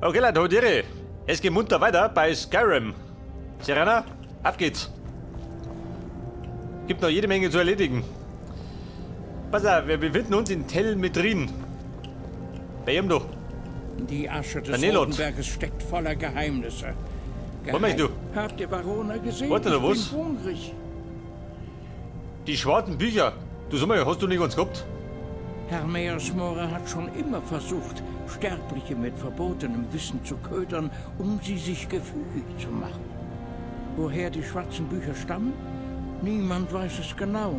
Okay, Leute, Hodiri. Es geht munter weiter bei Skyrim. Serana, auf geht's. Gibt noch jede Menge zu erledigen. Pass auf, wir befinden uns in Tel Mithryn. Bei ihm doch. Die Asche des Der Nelot. Roten Berges steckt voller Geheimnisse. Was meinst du? Habt ihr Varona gesehen? Warte, Ich was? bin hungrig. Die schwarzen Bücher. Du sag mal, hast du nicht ganz gehabt? Hermaeus Mora hat schon immer versucht, Sterbliche mit verbotenem Wissen zu ködern, um sie sich gefügig zu machen. Woher die schwarzen Bücher stammen? Niemand weiß es genau.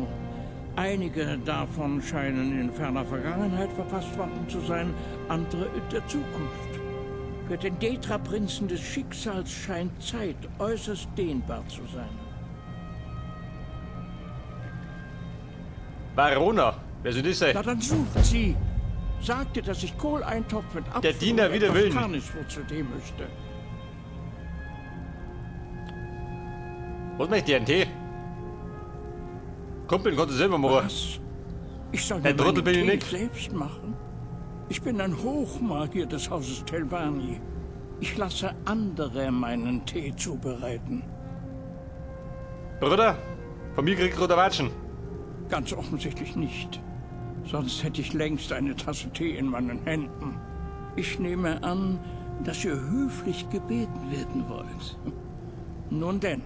Einige davon scheinen in ferner Vergangenheit verfasst worden zu sein, andere in der Zukunft. Für den Daedra-Prinzen des Schicksals scheint Zeit äußerst dehnbar zu sein. Varona, wer soll das sein? Na dann sucht sie. Sagte, dass ich Kohleintopf mit Apfel Der Diener und wider etwas Willen. Karniswurzeltee möchte. Was möchte ich, einen Tee? Kumpel, kannst du selber machen. Was? Ich soll Dein mir Trottel meinen bin ich Tee nicht. selbst machen? Ich bin ein Hochmagier des Hauses Telvanni. Ich lasse andere meinen Tee zubereiten. Bruder, von mir kriegt du Watschen. Ganz offensichtlich nicht. Sonst hätte ich längst eine Tasse Tee in meinen Händen. Ich nehme an, dass ihr höflich gebeten werden wollt. Nun denn.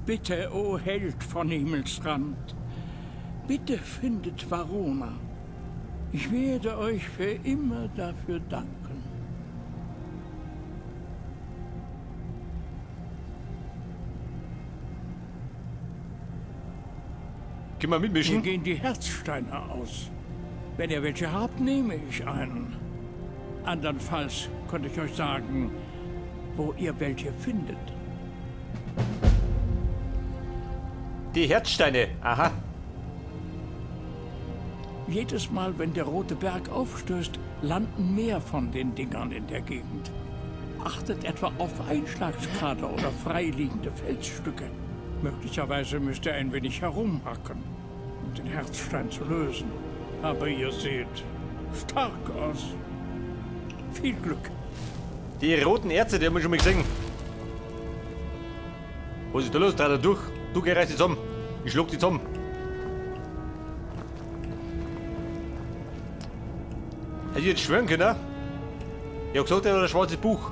Bitte, o Held von Himmelsrand, bitte findet Varona. Ich werde euch für immer dafür danken. Können wir mitmischen? Mir gehen die Herzsteine aus. Wenn ihr welche habt, nehme ich einen. Andernfalls könnte ich euch sagen, wo ihr welche findet. Die Herzsteine, aha. Jedes Mal, wenn der Rote Berg aufstößt, landen mehr von den Dingern in der Gegend. Achtet etwa auf Einschlagskrater oder freiliegende Felsstücke. Möglicherweise müsst ihr ein wenig herumhacken, um den Herzstein zu lösen. Aber ihr seht stark aus. Viel Glück. Die roten Erze, die haben wir schon mal gesehen. Was ist da los? Dreh da durch. Du geh, reiß die zusammen. Ich schlag die zusammen. Hätte ich jetzt schwören können? Ich hab gesagt, er hat ein schwarzes Buch.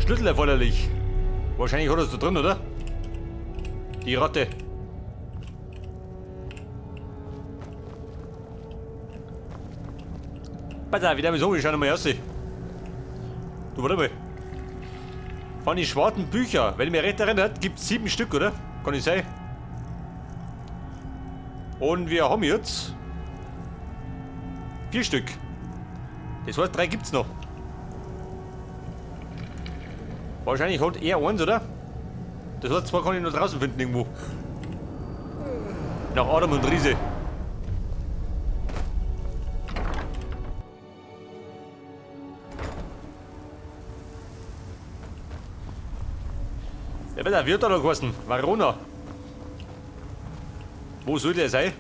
Schlüssel erforderlich. Wahrscheinlich hat er es da drin, oder? Die Ratte. Pass auf, wieder so, ich schau noch mal raus. Du, warte mal. Von den schwarzen Büchern, wenn ich mich recht erinnere, gibt's 7 Stück, oder? Kann nicht sein. Und wir haben jetzt 4 Stück. Das heißt, 3 gibt's noch. Wahrscheinlich hat er eins, oder? Das heißt, 2 kann ich noch draußen finden irgendwo. Nach Adam und Riese. Ja, wer wird da noch geheißen? Varona. Wo soll der sein?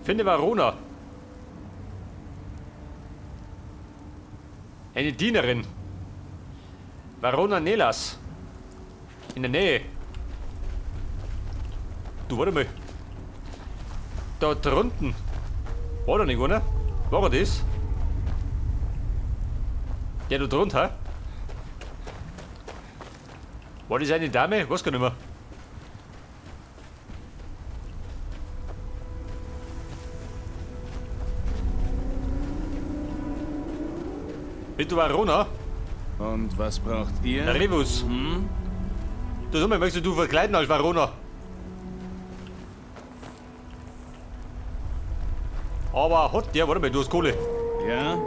Finde Varona. Eine Dienerin. Varona Nelas. In der Nähe. Du, warte mal. Da drunten. War da nicht, oder? War er das? Der da drunter? War das eine Dame? Weiß gar nicht mehr. Bist du Varona? Und was braucht ihr? Revus. Hm? Du, sag mal, möchtest du verkleiden als Varona? Aber hat der, warte mal, du hast Kohle. Ja?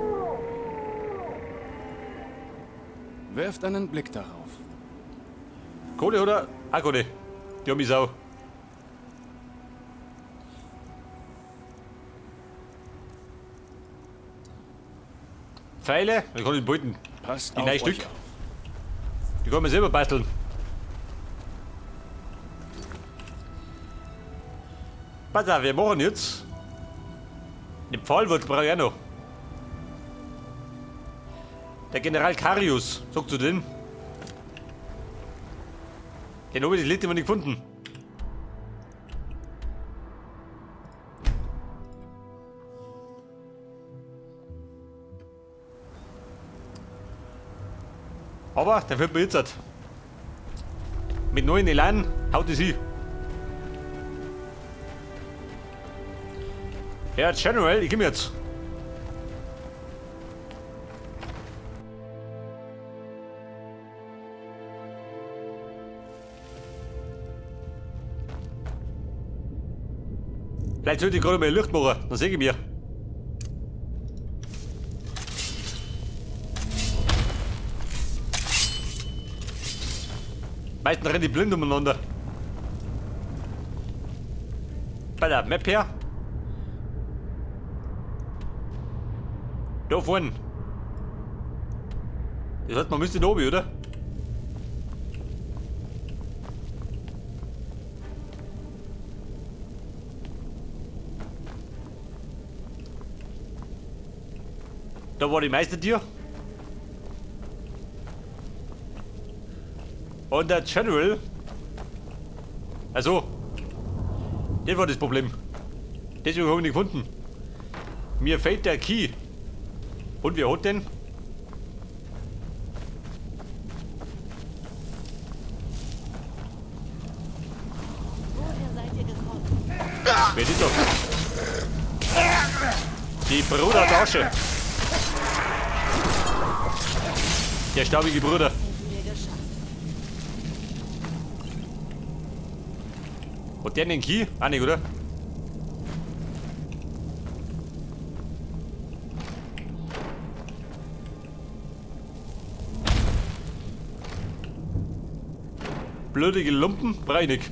Werft einen Blick darauf. Kohle oder? Auch Kohle. Die haben mich sau. Pfeile, die kann ich beuten. Passt Die auf drei euch Stück. auf. Die kann man selber basteln. Pass auf, wir machen jetzt. Den Pfahlwurzel brauche ich auch noch. Der General Karius, sagst du den? Den habe ich das letzte Mal nicht gefunden. Aber der wird mir jetzt. Mit neuen Elan haut es hin. Herr General, ich komm jetzt. Vielleicht sollte ich gerade mal Licht machen, dann sehe ich mir. Meistens rennen die blind umeinander. Bei der Map her. Da vorne. Das heißt, man müsste da oben, oder? Da war die Meistertür. Und der General. Also, das war das Problem. Deswegen habe ich ihn nicht gefunden. Mir fehlt der Key. Und wer hat den? Woher seid ihr gekommen? Wer ist das? Die Bruder Tasche. Der staubige Bruder. Hat der den Key? Auch nicht, oder? Blödige Lumpen, breinig.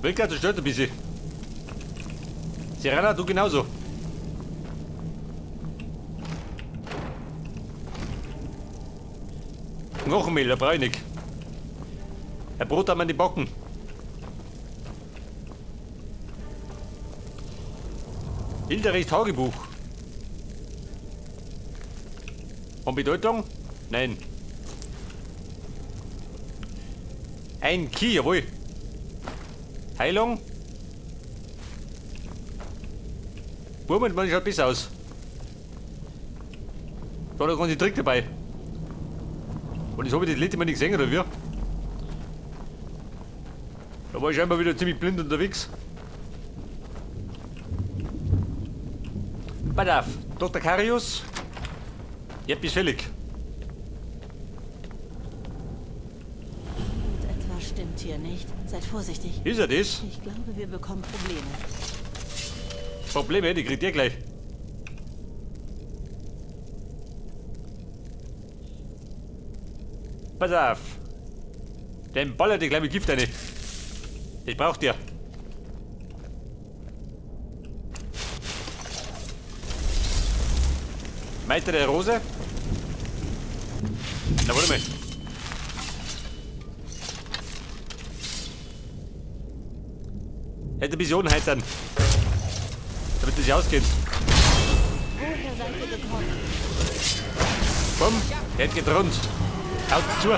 Wilka, du stört ein bisschen. Serana, du genauso. Knochenmehl, der breinig. Herr Brot haben wir die Backen. Hilderich Tagebuch. Von Bedeutung? Nein. Ein Key, jawohl. Heilung. Moment, man schaut besser aus. Da war der ganze Trick dabei. Und das habe ich das letzte Mal nicht gesehen, oder wie? Da war ich scheinbar wieder ziemlich blind unterwegs. Pass auf, Dr. Karius. Jetzt bist fällig. Und etwas stimmt hier nicht. Seid vorsichtig. Ist er das? Ich glaube, wir bekommen Probleme. Probleme, die kriegt ihr gleich. Pass auf. Den ballert die gleich mit Gift rein. Das braucht ihr. Meister der Rose? Na, warte mal. Hätte Vision heitern. Damit das ausgeht. Woher seid ihr gekommen? Komm, der geht rund. Haut zu.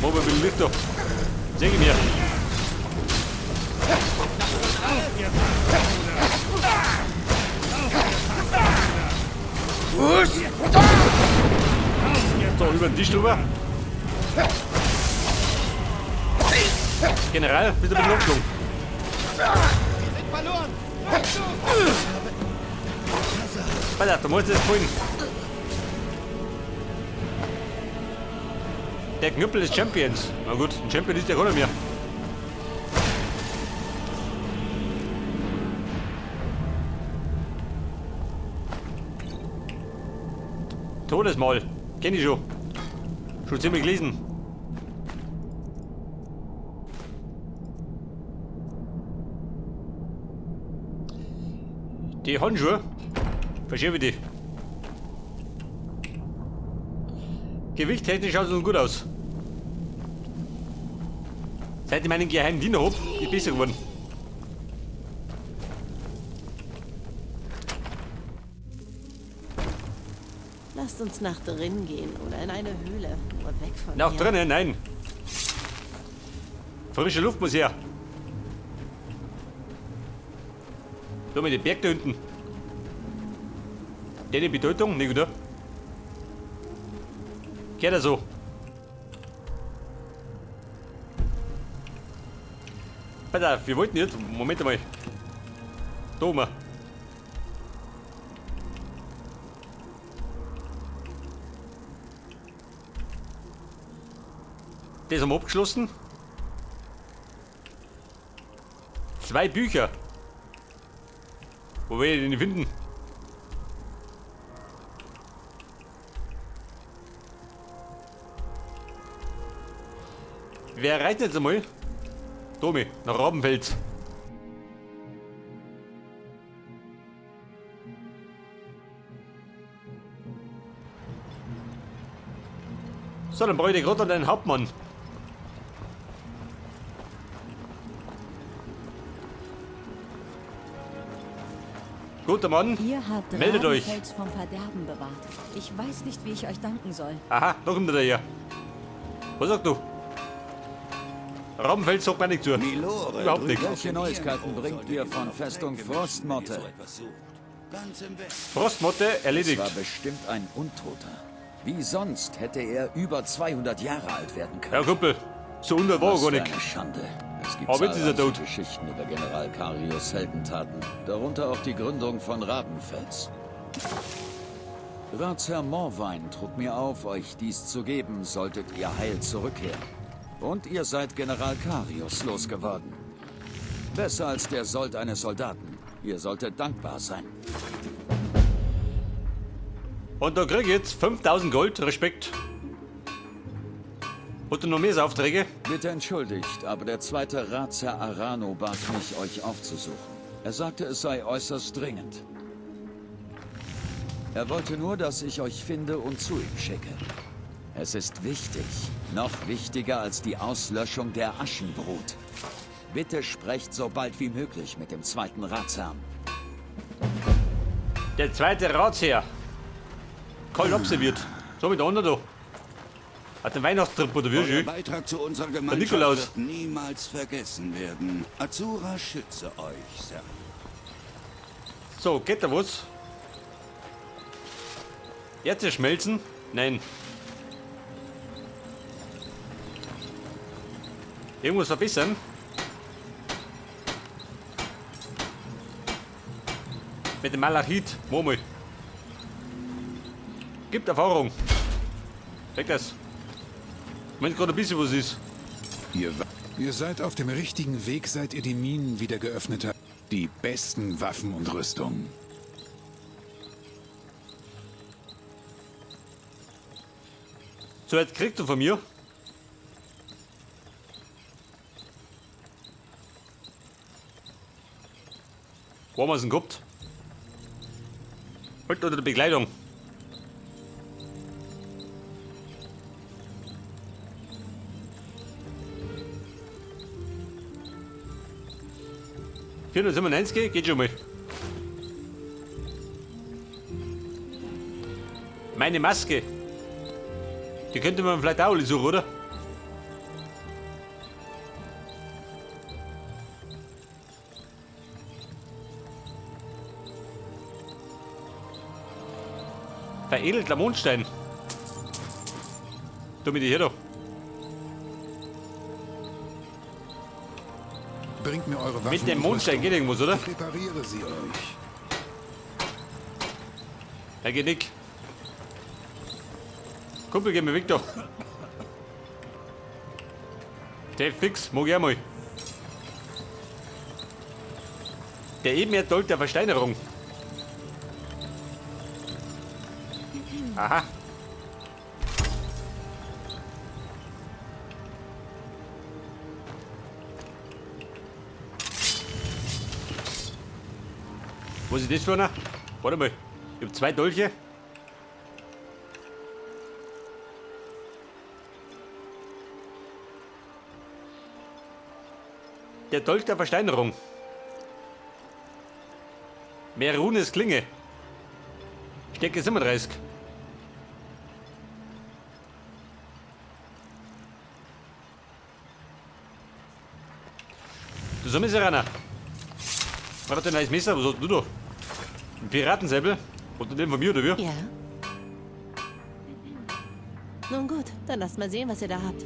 Moment, mit dem Licht da. Seh ich mir. So, über den Tisch drüber. General, bist du ein bisschen umgeflogen? Wir sind verloren! Pass auf, du musst jetzt folgen. Der Knüppel des Champions. Na gut, ein Champion ist der gar nicht mehr. Todesmal. Kenn ich schon. Schon ziemlich gelesen. Die Handschuhe. Verschiebe die. Gewichttechnisch schaut es nun gut aus. Seit ich meinen geheimen Diener hab, ist besser geworden. Lasst uns nach drinnen gehen oder in eine Höhle. Nur weg von Nach hier. drinnen? Nein. Frische Luft muss her. Da mit dem Berg da hinten. Der die Bedeutung? Nicht, oder? Geht er so. Pass auf, wir wollten jetzt. Moment einmal. Da oben. Das haben wir abgeschlossen. 2 Bücher. Wo werde ich den finden? Wer reitet jetzt einmal? Tomi, nach Rabenfels. So, dann brauche ich gerade an den Hauptmann. Guter Mann, Ihr habt meldet euch. Rabenfels vom Verderben bewahrt. Ich weiß nicht, wie ich euch danken soll. Aha, da kommt er daher. Was sagst du? Rabenfels sagt mir nichts zu. Milore, Überhaupt nichts. Welche Neuigkeiten bringt ihr von Festung Frostmotte? Frostmotte erledigt. Es war bestimmt ein Untoter. Wie sonst hätte er über 200 Jahre alt werden können. Ja, Kumpel, so unter war er Was gar für nicht. eine Schande. Es gibt Aber jetzt ist er zahlreiche tot. Geschichten über General Carius Heldentaten, darunter auch die Gründung von Rabenfels. Ratsherr Morwein trug mir auf, euch dies zu geben, solltet ihr heil zurückkehren. Und ihr seid General Carius losgeworden. Besser als der Sold eines Soldaten. Ihr solltet dankbar sein. Und da krieg ich jetzt 5000 Gold, Respekt. Hat er noch mehr Aufträge? Bitte entschuldigt, aber der zweite Ratsherr Arano bat mich, euch aufzusuchen. Er sagte, es sei äußerst dringend. Er wollte nur, dass ich euch finde und zu ihm schicke. Es ist wichtig, noch wichtiger als die Auslöschung der Aschenbrut. Bitte sprecht so bald wie möglich mit dem zweiten Ratsherrn. Der zweite Ratsherr. Kalt abserviert. So mit der anderen da. Hat den Weihnachtstrip oder wie Euer schön. Beitrag zu unserer Der Gemeinschaft Nikolaus. wird niemals vergessen werden. Azura schütze euch, Sir. So, geht da was? Erze schmelzen? Nein. Irgendwas verbessern? Mit dem Malachit. Murmel. Gibt Erfahrung. Weg das. Moment, gerade ein bisschen was ist. Ihr seid auf dem richtigen Weg, seit ihr die Minen wieder geöffnet habt. Die besten Waffen und Rüstungen. So, jetzt kriegst du von mir. Wo haben wir es denn gehabt? Halt unter der Bekleidung. ...497, geht schon mal. Meine Maske. Die könnte man vielleicht auch alle suchen, oder? Veredelter Mondstein. Tu mir die hier doch. Bringt mir eure Waffen. Mit dem und Mondstein Rüstung. geht irgendwas, oder? Ich repariere sie euch. Ja, geht nicht. Kumpel, geh mir weg da. Der fix, mag ich auch mal. Der eben Dolch der Versteinerung. Aha. Was ist das für einer? Warte mal. Ich hab 2 Dolche. Der Dolch der Versteinerung. Merunes Klinge. Stärke 37. Du soll Serana. Was hat denn ein neues Messer? Was hast du da? Ein Piratensäbel? Hat du den von mir oder wie? Ja. Nun gut, dann lasst mal sehen, was ihr da habt.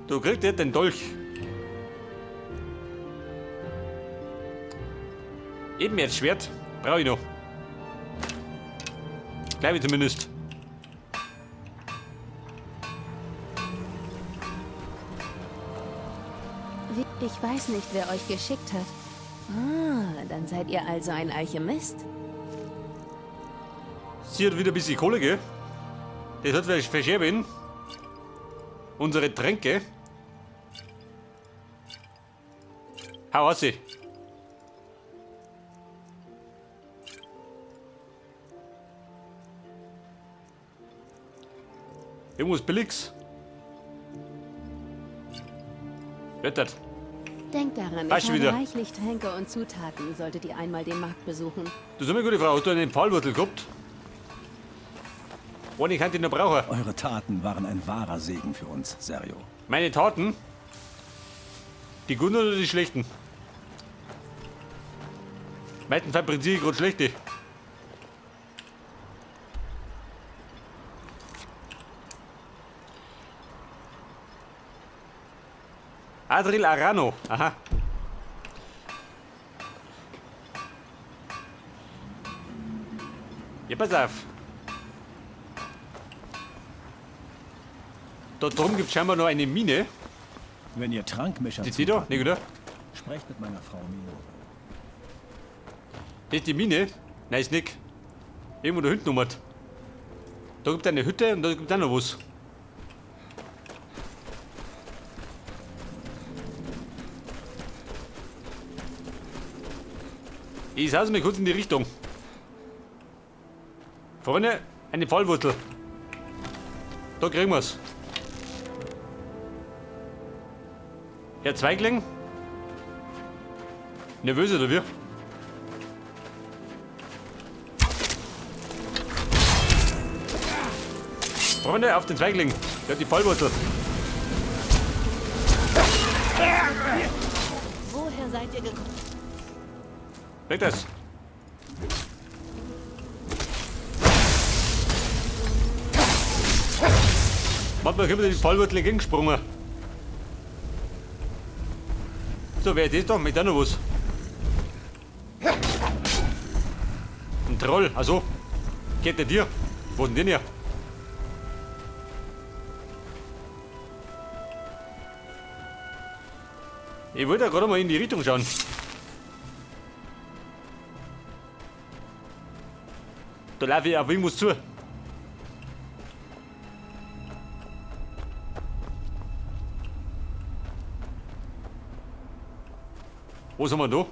Du kriegst ja den Dolch. Eben jetzt Schwert. Brauche ich noch. Glaube ich zumindest. Ich weiß nicht, wer euch geschickt hat. Ah, dann seid ihr also ein Alchemist? Sie hat wieder ein bisschen Kohle, gell? Das hat vielleicht verscherben. Unsere Tränke. Hau raus. Irgendwas Billiges. Wettert. Denkt daran, Weißt ich du habe wieder. reichlich Tränke und Zutaten, solltet ihr einmal den Markt besuchen. Du ist eine gute Frau, hast du einen Pfahlwurzel gehabt? Eine kann ich noch brauchen. Eure Taten waren ein wahrer Segen für uns, Serjo. Meine Taten? Die guten oder die schlechten? Meistens fabriziere ich gerade schlechte. Adril Arano. Aha. Ja, pass auf. Da drum gibt es scheinbar noch eine Mine. Wenn ihr Trankmischer Die, die da? Zutaten Nicht, oder? Sprecht mit meiner Frau Mino. Das ist die Mine? Nein, ist nicht. Irgendwo da hinten rum. Da gibt es eine Hütte und da gibt es auch noch was. Ich saß mal kurz in die Richtung. Freunde, eine Pfahlwurzel. Da kriegen wir's. Herr Zweigling? Nervös oder wie? Freunde, auf den Zweigling. Der hat die Pfahlwurzel. Woher seid ihr gekommen? Weg das. Manchmal kommt die Pfahlwurzel entgegengesprungen. So, wer ist das da? Mit da noch was? Ein Troll, also. Geht der dir? Wo ist denn den hier? Ich wollte ja gerade mal in die Richtung schauen. Da laufe ich auf irgendwas zu. Was haben wir da?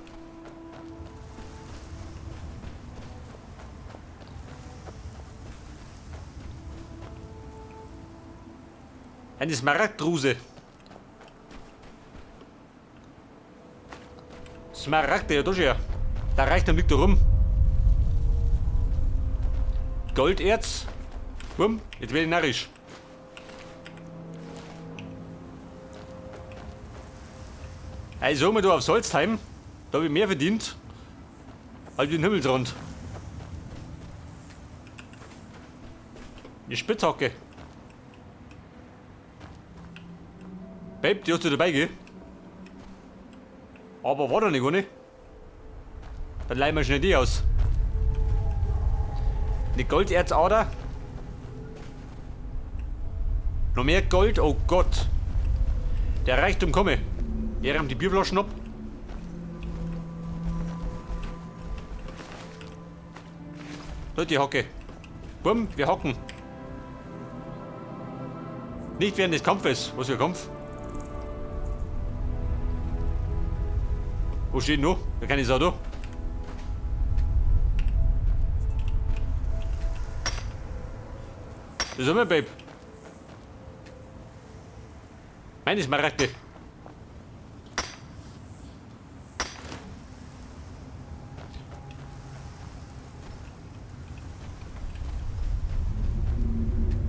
Eine Smaragddruse. Smaragde, ja da schon her. Da reicht am liegt da rum. Golderz. Bumm, jetzt werde ich narrisch. Also, mal da auf Solstheim, da habe ich mehr verdient, als den Himmelsrand. Die Spitzhacke. Babe, die hast du dabei, gell? Aber war doch nicht, oder? Dann leihen wir schnell die aus. Eine Golderzader. Noch mehr Gold, oh Gott. Der Reichtum komme. Er rammt die Bierflaschen ab. Leute, die Hocke. Bumm, wir hocken. Nicht während des Kampfes. Was für ein Kampf? Wo steht denn noch? Da kann ich auch da. Das haben wir, Babe. Meine Smaragde.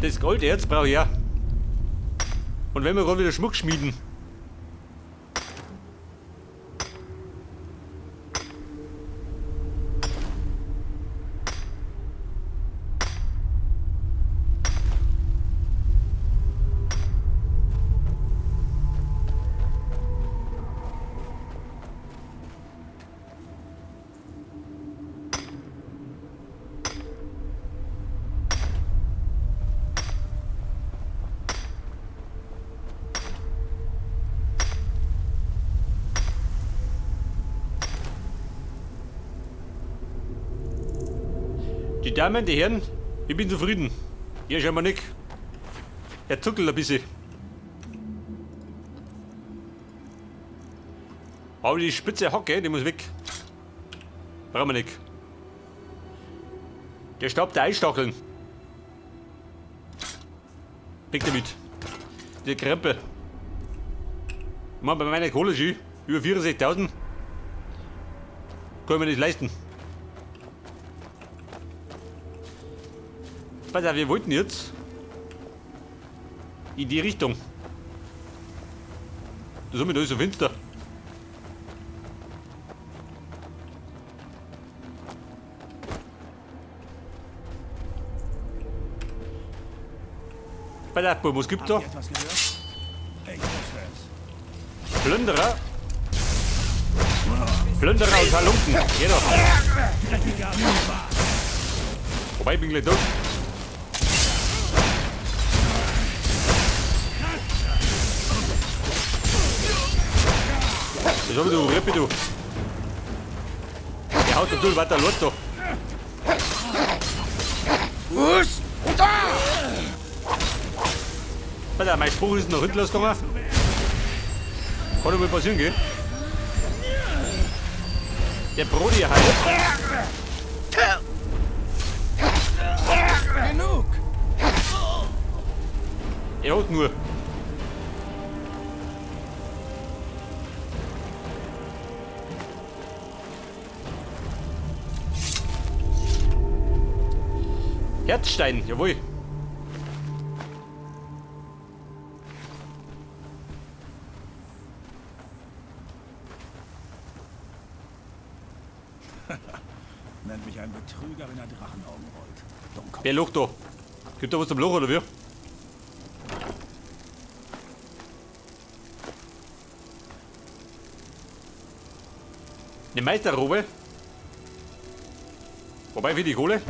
Das Golderz brauche ich ja. Und wenn wir gerade wieder Schmuck schmieden. Die Damen, die Herren, ich bin zufrieden. Hier scheinbar nicht. Er zuckelt ein bisschen. Aber die spitze Hocke, die muss weg. Brauchen wir nicht. Der Stab der Eisstacheln. Weg damit. Der Krempel. Ich meine, bei meiner Kohle schon über 64.000. Können wir nicht leisten. Pass auf, wir wollten jetzt in die Richtung. Das ist mir da so finster. Pass auf, Bub, was gibt's da? Plünderer. Plünderer und Halunken. Geh doch. Wobei, ich bin gleich tot. Das hab ich, du Rippe, du. Der haut natürlich weiter los da. Pass auf, mein Spruch ist noch hinten losgegangen. Kann doch mal passieren, gell? Der Brody heilt. Genug! Er hat nur. Herzstein, jawohl. Nennt mich ein Betrüger, wenn er Drachenaugen rollt. Dummkopf. Wer locht da? Gibt da was zum Loch oder wie? Eine Meisterrobe. Wobei für die Kohle.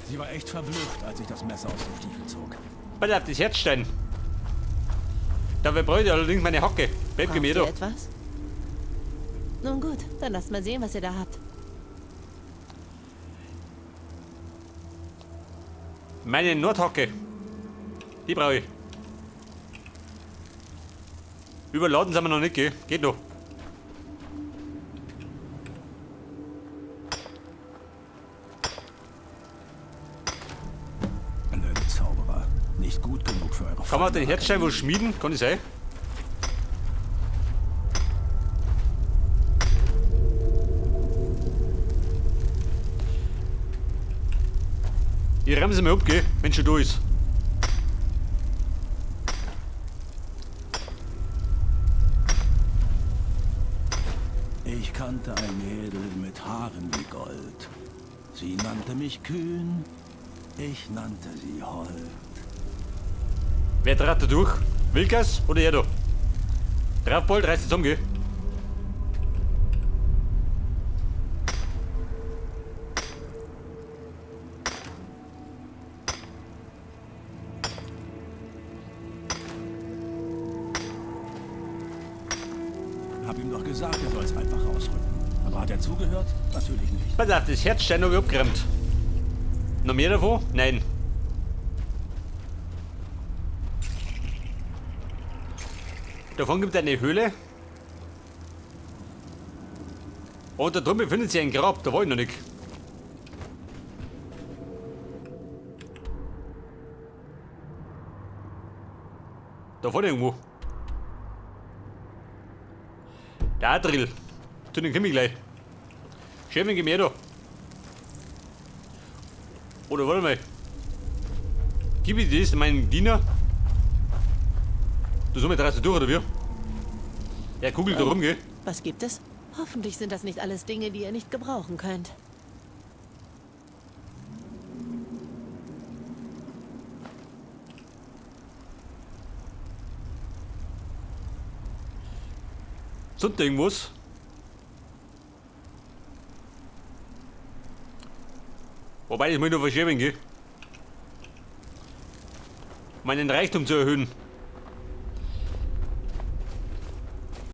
Sie war echt verblüfft, als ich das Messer aus dem Stiefel zog. Pass auf, das Herzstein. Dabei brauche ich allerdings meine Hacke. Bleib mir da. Etwas? Nun gut, dann lasst mal sehen, was ihr da habt. Meine Nordhacke. Die brauche ich. Überladen sind wir noch nicht, gell? Geht noch. Blöde Zauberer. Nicht gut genug für eure. Kann man den Herzstein wohl schmieden? Kann ich sein? Ich räume sie mal ab, gell? Wenn schon da ist. Ich kannte ein Mädel mit Haaren wie Gold. Sie nannte mich kühn, ich nannte sie hold. Wer trat da durch? Wilkas oder er da? Draufbold, reißt zusammen, gell? Hab ihm doch gesagt, er soll's einfach rausrücken. Aber hat er zugehört? Natürlich nicht. Pass auf, das Herzstein habe ich abgeräumt. Noch mehr davon? Nein. Davon gibt es eine Höhle. Und da drüben befindet sich ein Grab, da war ich noch nicht. Da vorne irgendwo. Der Adril. Zu dem komme ich gleich. Schön, geh mir da. Oder warte mal. Gib ich das meinem Diener? Du soll mit 30 durch, oder wie? Der kugelt da rum, gell? Was gibt es? Hoffentlich sind das nicht alles Dinge, die ihr nicht gebrauchen könnt. Sonst irgendwas? Wobei, das muss ich noch verschieben, gell? Meinen Reichtum zu erhöhen.